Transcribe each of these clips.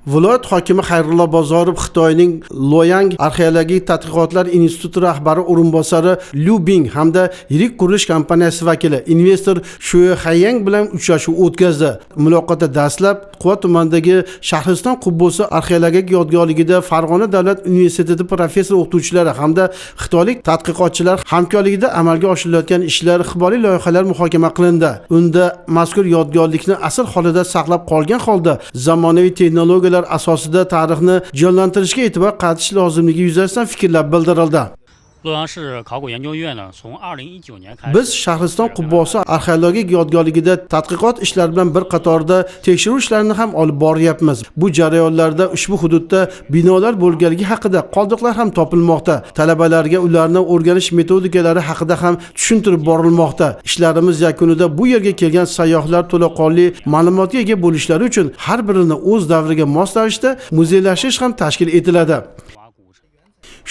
Viloyat hokimi Xayrullo Bozorov Xitoyning Loyang arxeologik tadqiqotlar instituti rahbari o'rinbosari Lyu Bing hamda yirik qurilish kompaniyasi vakili investor Shui Hayyang bilan uchrashuv o'tkazdi. Muloqotda dastlab Quva tumanidagi Shahriston qubbosi arxeologik yodgorligida Farg'ona davlat universiteti professor o'qituvchilari hamda xitoylik tadqiqotchilar hamkorligida amalga oshirilayotgan ishlar, iqtiboriy loyihalar muhokama qilindi. Unda mazkur yodgorlikni asl holida saqlab qolgan holda zamonaviy texnologiyalar asosida tarixni jonlantirishga e'tibor qaratish lozimligi yuzasidan fikrlar bildirildi. 洛阳市考古研究院呢，从2019年开始， Biz Shahriston qubbosi arxeologik yodgorligida tadqiqot ishlari bilan bir qatorda tekshiruv ishlarini ham olib boryapmiz. Bu jarayonlarda ushbu hududda binolar bo'lganligi haqida qoldiqlar ham topilmoqda. Talabalarga ularni o'rganish metodikalari haqida ham tushuntirib borilmoqda. Ishlarimiz yakunida bu yerga kelgan sayyohlar to'laqonli ma'lumotga ega bo'lishlari uchun har birini o'z davriga mos ravishda muzeylashtirish ham tashkil etiladi. 挖古城。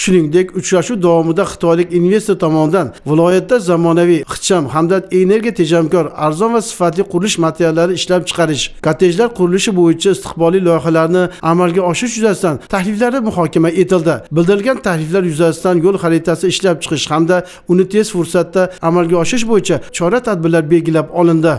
Shuningdek, uchrashuv davomida xitoylik investor tomonidan viloyatda zamonaviy, ixcham hamda energiya tejamkor, arzon va sifatli qurilish materiallari ishlab chiqarish, kottejlar qurilishi bo'yicha istiqbolli loyihalarni amalga oshirish yuzasidan takliflari muhokama etildi. Bildirilgan takliflar yuzasidan yo'l xaritasi ishlab chiqish hamda uni tez fursatda amalga oshirish bo'yicha chora-tadbirlar belgilab olindi.